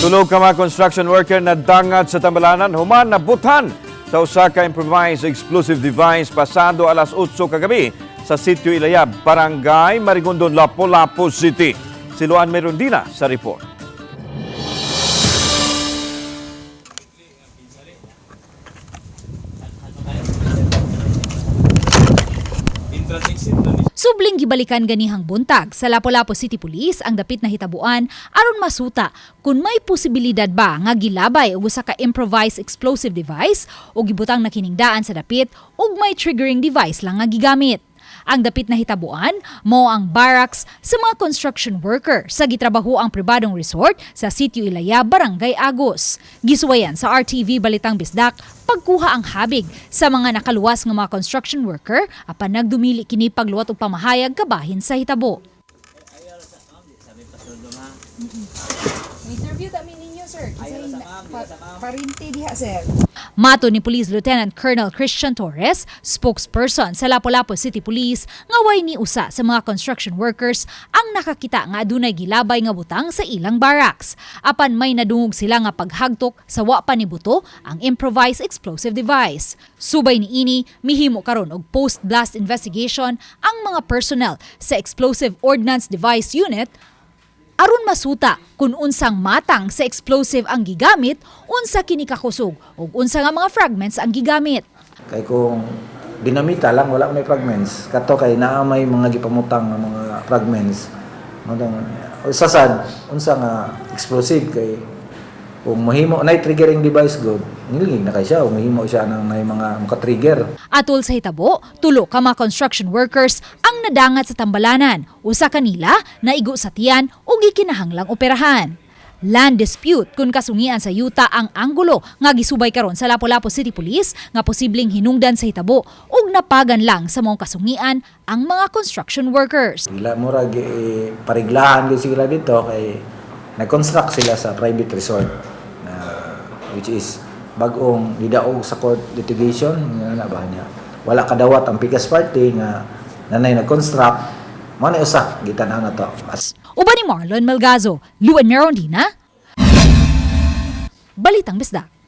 Tulo ka mga construction worker na dangat sa Tambalanan human nabutan sa usa ka improvised explosive device pasado alas 8 kagabi sa Sitio Ilayab, Barangay Marigondon, Lapu-Lapu City. Si Luan Merundina sa report. Subling gibalikan ganihang buntag sa Lapu-Lapu City Police ang dapit na hitabuan aron masuta kung may posibilidad ba nga gilabay og usa ka improvised explosive device o gibutang na kiningdaan sa dapit ug may triggering device lang nga gigamit. Ang dapit na hitabuan mao ang barracks sa mga construction worker sa gitrabaho ang pribadong resort sa Sitio Ilaya, Barangay Agos. Gisuwayan sa RTV Balitang Bisdak pagkuha ang habig sa mga nakaluwas nga mga construction worker apan nagdumili kini pagluwat og pamahayag kabahin sa hitabo. Interview ta mi ninyo, sir. Kisay parinti diha, sir. Mato ni Police Lieutenant Colonel Christian Torres, spokesperson sa Lapu-Lapu City Police, nga way ni usa sa mga construction workers ang nakakita nga adunay gilabay nga butang sa ilang barracks. Apan may nadungog sila nga paghagtok sa wa pa ni buto ang improvised explosive device. Subay niini, mihimo karon og post-blast investigation ang mga personnel sa Explosive Ordnance Device Unit aron masuta kung unsang matang sa explosive ang gigamit, unsa kini kakusog ug unsa nga mga fragments ang gigamit. Kay kung dinamita lang, wala may fragments. Kato kay naa may mga gipamutang nga mga fragments. Mao sasad unsa nga explosive kay kung mahimo na triggering device good, nilingig na kay siya, kung mahimo siya ng may mga maka-trigger. Atol sa hitabo, tulo ka mga construction workers ang nadangat sa tambalanan. Usa kanila naigo sa tiyan ug gikinahanglang operahan. Land dispute kung kasungian sa yuta ang anggulo nga gisubay karon sa Lapu-Lapu City Police nga posibleng hinungdan sa hitabo ug napagan lang sa mga kasungian ang mga construction workers. Ila murag eh, pariglahan gyud sila dito kay nag-construct sila sa private resort na which is bag-ong gidaog sa court litigation nga na ba niya. Wala kadawat ang pikas party nga nanay nag-construct mo na usa gitan-aw na to. As Uban ni Marlon Malgazo, Luan Merondina, Balitang Bisdak.